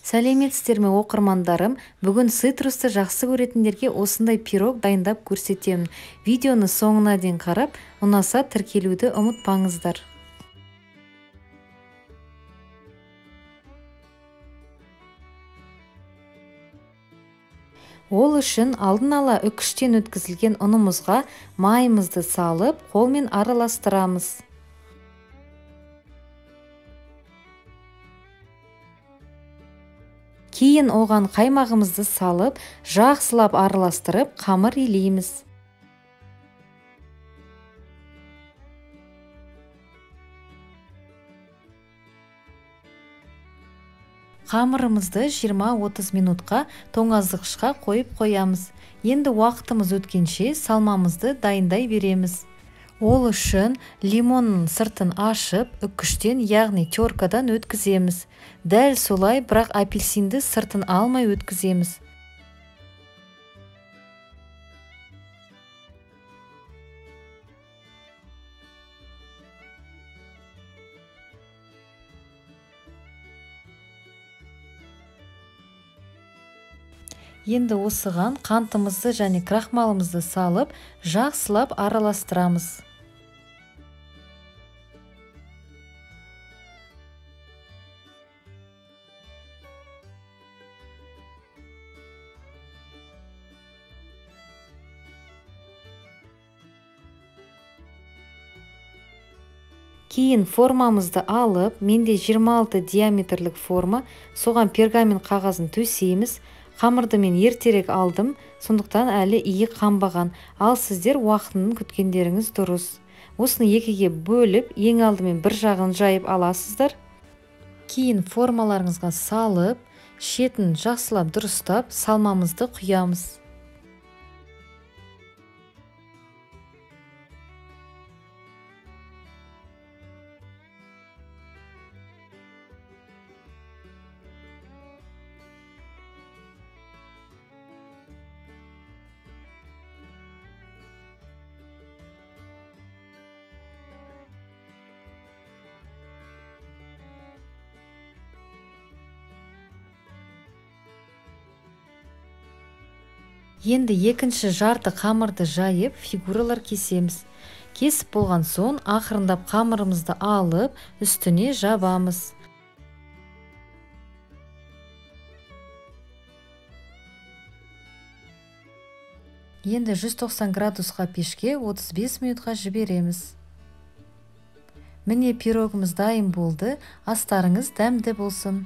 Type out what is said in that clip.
Сәлеметсіздер ме, оқырмандарым? Бүгін цитрусты жақсы көретіндерге осындай пирог дайындап көрсетемін. Видеоны соңына дейін қарап, ұнаса тіркелуді ұмытпаңыздар. Ол үшін алдын ала үкіштен өткізілген ұнымызға майымызды салып, қолмен араластырамыз. Кейін оған қаймағымызды салып, жақсылап араластырып, қамыр илейміз. Қамырымызды 20-30 минутқа тоңазытқышқа қойып қоямыз. Енді уақытымыз өткенше салмамызды дайындай береміз. Ол үшін лимонның сыртын ашып, үккіштен, яғни теркадан өткіземіз. Дәл солай, бірақ апельсинді сыртын алмай өткіземіз. Енді осыған қантымызды және крахмалымызды салып, жақсылап араластырамыз. Кейін формамызды алып, менде 26 диаметрлік форма, соған пергамент қағазын төсейміз. Қамырды мен ертерек алдым, сондықтан әлі иі қанбаған. Ал сіздер уақытын күткендеріңіз дұрыс. Осыны екіге бөліп, ең алдымен бір жағын жайып аласыздар. Кейін формаларыңызға салып, шетін жақсылап дұрыстап, салмамызды құямыз. Енді екінші жарты қамырды жайып, фигуралар кесеміз. Кесіп болған соң, ақырындап қамырымызды алып, үстіне жабамыз. Енді 190 градусқа пешке 35 минутқа жібереміз. Міне, пирогымыз дайын болды. Астарыңыз дәмді болсын.